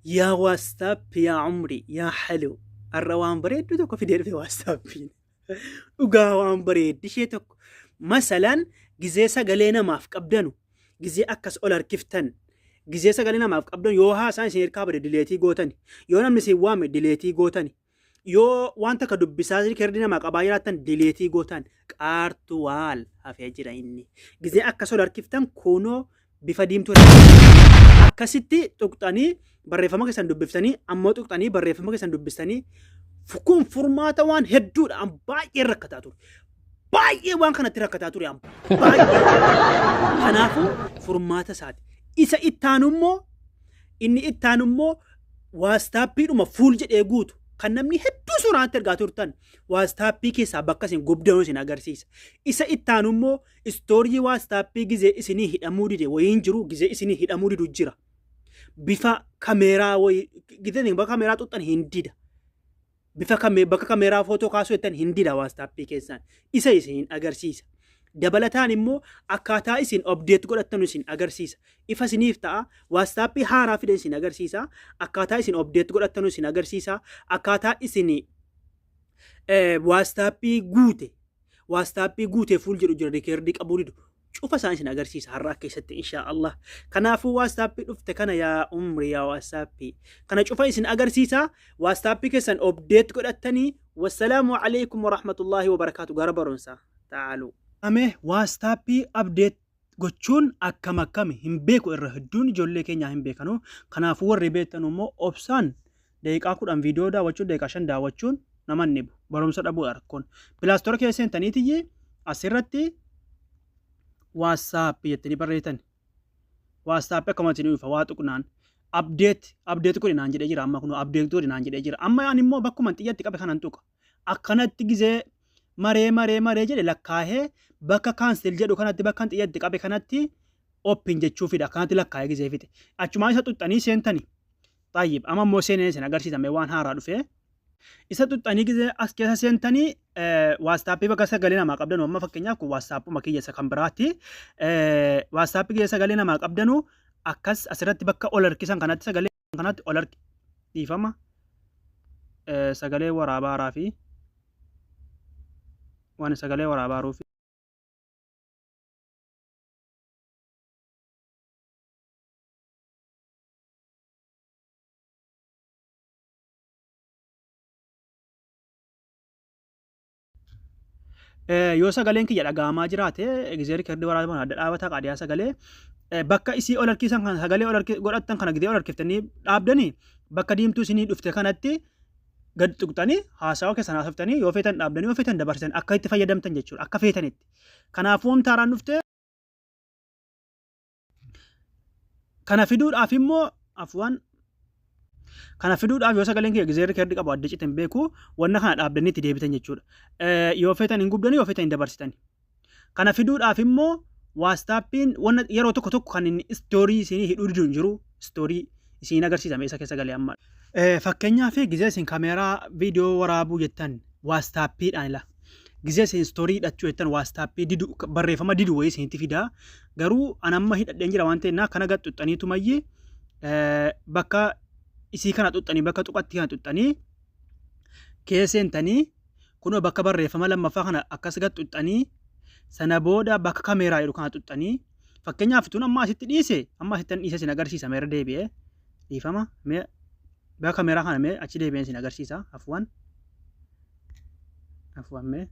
Yaa WhatsApp, yaa umri, yaa haluu, har'a waan bareedduu tokko fidee dhufe WhatsAppiin. Dhugaa waan bareeddi ishee tokko. Masalan gizee sagalee namaaf qabdanu, gizee akkas ol harkiftan, gizee sagalee namaaf qabdan, yoo haasaan isin hirkaa bade dileetii gootani, yoo namni isin waame dileetii gootani, yoo waan takka dubbisaa riikardii namaa qabaa jiraattan dileetii gootan, qaartu waal hafee jira inni. Gizee akkas ol harkiftan kunoo bifa diimtuu akkasitti tuqxanii barreeffama keessan dubbiftanii, ammoo tuqxanii barreeffama keessan dubbistanii, kun furmaata waan hedduudha. An baay'ee rakkataa ture. Baay'ee waan kanatti rakkataa ture an baay'ee. Kanaafuu furmaata isaati. Isa ittaanu immoo, inni ittaanu immoo waastaappiidhuma fuul jedhee guutu kan namni hedduu suuraatti ergaa turtan, waastaappii keessaa bakka isin gubdanu isin agarsiisa. Isa ittaanu immoo istoorii waastaappii gizee isinii hidhamuu dide wayiin jiru, gizee isinii hidhamuu didu jira. Bifa kameeraa wayii gizee isin bakka kameeraa xuxxan hin dida. Bifa kamee bakka kameeraa footoo kaasuu jettan hin dida waastaappii keessaan. Isa isin agarsiisa. Dabalataan immoo akkaataa isin update godhattanu isin agarsiisa. Ifa isiniif ta'a. Waastaappii haaraa fide isin agarsiisa. Akkaataa isin update godhattanu isin agarsiisa. Akkaataa isin waastaappii guute, waastaappii guutee fuul jedhu jira, rikeerdii qabuu didu cufa isaan isin agarsiisa har'aa keessatti, inshaa Allah. Kanaafuu waastaappii dhufte kana, yaa umri, yaa waastaappii kana cufa isin agarsiisa, waastaappii keessan update godhattanii. Wassalaamu alaikum warahmatullaahi wabarakaatu. Gara barumsaa ta'aalu. Ame waastaappii update gochuun akkam akkami hin beeku, irra hedduun ijoollee keenyaa hin beekanu. Kanaafuu warri beektanu immoo obsaan daqiiqaa 10 viidiyoo daawwachuun, daqiiqaa 5 daawwachuun nama hin dhibu. Barumsa dhabuudha rakkoon. Play Store keessa seentaniitiyyi asirratti WhatsApp jettanii barreessitan. WhatsApp akkuma isin dhufa waa tuqnaan update update godhi naan jedhee jira. Amma kun update godhi naan jedhee jira. Amma ani immoo bakkuma xiyyatti qabe kanan tuqa. Akkanatti gizee maree maree maree jedhe lakkaahee bakka cancel jedhu kanatti, bakka xiyyatti qabe kanatti open jechuu fida. Akkanatti lakkaahee gizee fixe. Achumaan isa xuxxanii seentani. Xayyib, amma immoo seenee isin agarsiisame waan haaraa dhufee. Isa xuxxanii gizee as keessa seentanii waastaappii bakka sagalee namaa qabdanu, amma fakkeenyaaf kun waastaappuma kiyya isa kan biraatti, waastaappii gizee sagalee namaa qabdanu akkas asirratti bakka ol harkisan kanatti, sagalee kanatti ol harki, dhiifama, sagalee waraabaaraa fi waan sagalee waraabaaruuf. Yoo sagaleen kiyya dhaga'amaa jiraate, gizee riikardii waraabaman adda dhaabataa qaadiyaa sagalee bakka isii ol harkisan kana, sagalee ol godhattan kana gizee ol harkiftanii dhaabdanii, bakka diimtuu isinii dhufte kanatti gad tuqxanii haasawa keessan haasoftanii, yoo feetan dhaabdanii, yoo feetan dabarsitan, akka itti fayyadamtan jechuudha, akka feetanitti. Kanaafuu wamta haaraan dhufte kana fiduudhaaf immoo, afwan, kana fiduudhaaf yoo sagaleen kiyya gizee riikardii qabu adda cite hin beeku, wanna kana dhaabdanii itti deebitan jechuudha. Yoo feetan hin gubdanii, yoo feetan hin dabarsitani. Kana fiduudhaaf immoo waastaappiin wanna yeroo tokko tokko kan inni istoorii isinii hidhuu didu hin jiru, istoorii isin agarsiisame isa keessa galee amma. Fakkeenyaaf gizee isin kaameeraa viidiyoo waraabuu jettan waastaappiidhaan ila. Gizee isin istoorii hidhachuu jettan waastaappii didu, barreeffama didu wayii isinitti fida. Garuu an amma hidhadheen jira waan ta'eef kana gad xuxxanii tumayyi bakka isii kana xuxxanii, bakka tuqatti kana xuxxanii keessa seentanii, kunoo bakka barreeffama lammaffaa kana akkas gad xuxxanii, sana booda bakka kameeraa jedhu kana xuxxanii, fakkeenyaaf tun amma asitti dhiise, amma asitti dhiise isin agarsiisa. Meera deebi'ee, dhiifama, mee bakka kameeraa kana mee achi deebi'een isin agarsiisa. Afwan, afwan, mee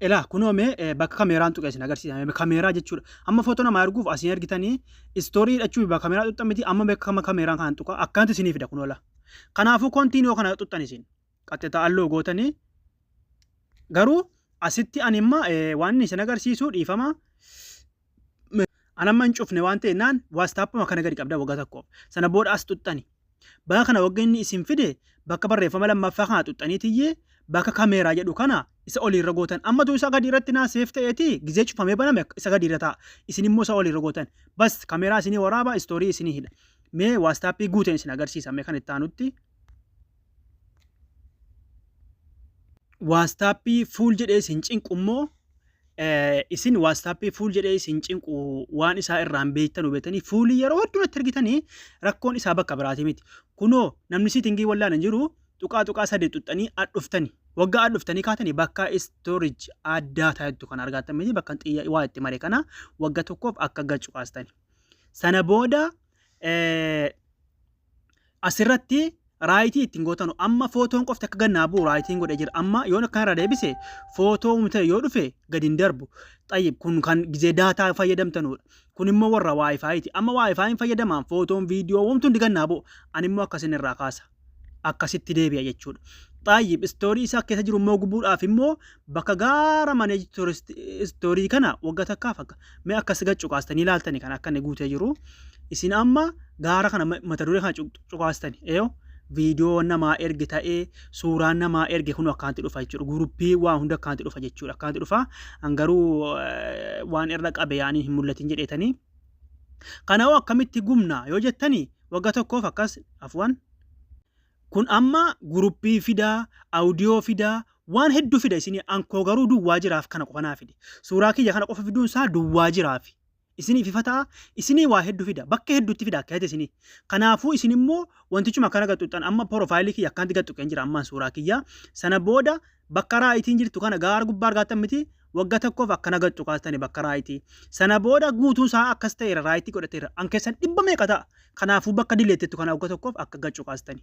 Elaa kunoo mee bakka kameeraan tuqe isin agarsiisa. Kameeraa jechuudha. Amma footoo namaa erguuf asiin ergitanii istoorii hidhachuu bakka kameeraa xuxxan miti, amma bakka kameeraan kana tuqa, akkanatti isinii fida kunoo la. Kanaafuu continue kana xuxxan isin. Qaxxita alloo gootanii garuu asitti ani amma waan inni isin agarsiisu, dhiifama. An amma hin cufne waan ta'e naan waastaappuma kana gadi qabda waggaa tokkoof. Sana booda as xuxxani. Bakka kana wagga inni isin fide bakka barreeffama lammaffaa kana xuxxanii tiyyee bakka kameeraa jedhu kana isa oliirra gootan. Amma tu isa gadi irratti naa seef ta'eeti, gizee cufamee baname isa gadi irra ta'a. Isin immoo isa oliirra gootan. Bas, kameeraa isinii waraaba, istoorii isinii hidha. Mee waastaappii guuteen isin agarsiisa mee kan itti aanutti. Waastaappii fuul jedhee isin cinqu immoo Isin WhatsApp full jedhee isin cinqu waan isaa irraan beektanu beektanii fuulii yeroo hedduu natti ergitanii rakkoon isaa bakka biraati miti. Kunoo namni setting wallaan hin jiru tuqaa tuqaa sadii xuxxanii ad dhuftani. Waggaa ad dhuftanii kaatanii bakka storage addaa taa'ettu kan argattan miti bakka xiyya waa itti mare kana wagga tokkoof akka gacu kaastani. Sana booda asirratti right ittiin gootanu amma footoon qofti akka gannaa bu'u rightiin godhee jira. Amma yoon akkana irraa deebise footoo ta'e yoo dhufe gadi hin darbu. Xayyib kun kan gizee data fayyadamtanudha. Kun immoo warra WiFiiti. Amma WiFiin fayyadamaan footoon viidiyoo wanti hundi gannaa bu'u. Ani immoo akkasin irraa kaasa. Akkasitti deebi'a jechuudha. Xayyib storage isaa keessa jiru immoo gubuudhaaf immoo bakka gaara manage storage kana waggaa takkaaf akka mee akkas gad cuqaastanii ilaaltanii kan akka inni guutee jiru. Isin amma gaara kana mata duree kana cuqaastani. Eeyoo viidiyoo namaa erge ta'ee suuraan namaa erge kun akkaanti dhufa jechuudha. Guruppii waa hunda akkaanti dhufa jechuudha. Akkaanti dhufa. An garuu waan irra qabe yaanii hin mul'atin jedheetanii. Kanaafuu akkamitti gumna yoo jettanii waggaa tokkoof akkas afwan. Kun amma guruppii fidaa, audio fidaa, waan hedduu fida isinii ankoo garuu duwwaa jiraaf kana qofa naa fide. Suuraa kiyya kana qofa fiduun isaa duwwaa jiraaf. Isiniif ifa ta'a, isinii waa hedduu fida, bakka hedduutti fida akka isinii. Kanaafuu isin immoo wantichuma akkana gaxuxxan amma profile kiyya akkanatti gaxuqqeen jira ammaan suuraa kiyya. Sana booda bakka rightiin jirtu kana gaara gubbaa argattan miti waggaa tokkoof akkana gaxxu kaastani bakka right. Sana booda guutuun isaa akkas ta'eera right godhateera. An keessan dhibba meeqa ta'a. Kanaafuu bakka deletettu kana waggaa tokkoof akka gaxxu kaastani.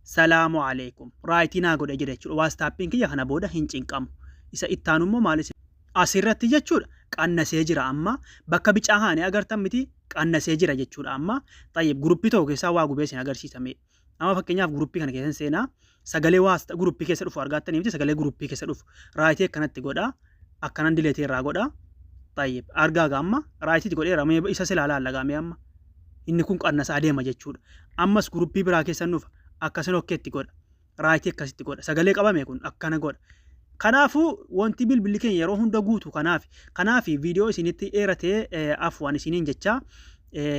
Salaamu alaikum. Right naa godhe jira jechuudha. WhatsAppiin kiyya kana booda hin cinqamu. Isa ittaanu immoo maal isin asirratti jechuudha qannasee jira amma bakka bicaa haane agartan miti qannasee jira jechuudha amma. Xayyib guruppii tokko keessaa waa gubee isin agarsiisame. Amma fakkeenyaaf guruppii kana keessa seenaa sagalee waa guruppii keessa dhufu argattanii miti sagalee guruppii keessa dhufu right akkanatti godha akkanan delete irraa godha. Xayyib argaa amma rightiitti godheera mee isa silaa laallagaame amma inni kun qannasaa deema jechuudha. Ammas guruppii biraa keessa dhufa akkasin okkeetti godha. Right akkasitti godha. Sagalee qabame kun akkana godha. Kanaafuu wanti bilbilli keenya yeroo hunda guutu kanaaf kanaaf viidiyoo isinitti dheeratee afwan isiniin jecha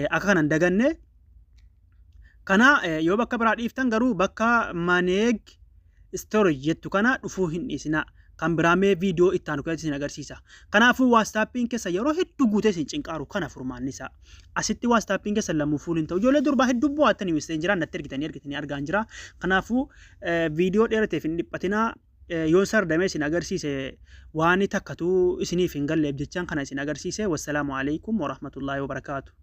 akka kanan daganne kana yoo bakka biraa dhiiftan garuu bakka manage storage jettu kana dhufuu hin dhiisinaa. Kan biraa mee viidiyoo itti aanu keessatti isin agarsiisa. Kanaafuu WhatsAppiin keessa yeroo hedduu guutee isin cinqaaru kana furmaanni isaa. Asitti WhatsAppiin keessa lammuu full hin ta'u. Ijoollee durbaa hedduu bu'aattanii messengeraan natti ergitanii ergitanii argaan jira. Kanaafuu viidiyoo dheerateef hin dhiphatinaa. Yoon sardamee isin agarsiise waan takkatu isiniif hin galleef jechaan kana isin agarsiise. Wassalaamu alaikum warahmatullaahi wabarakaatu.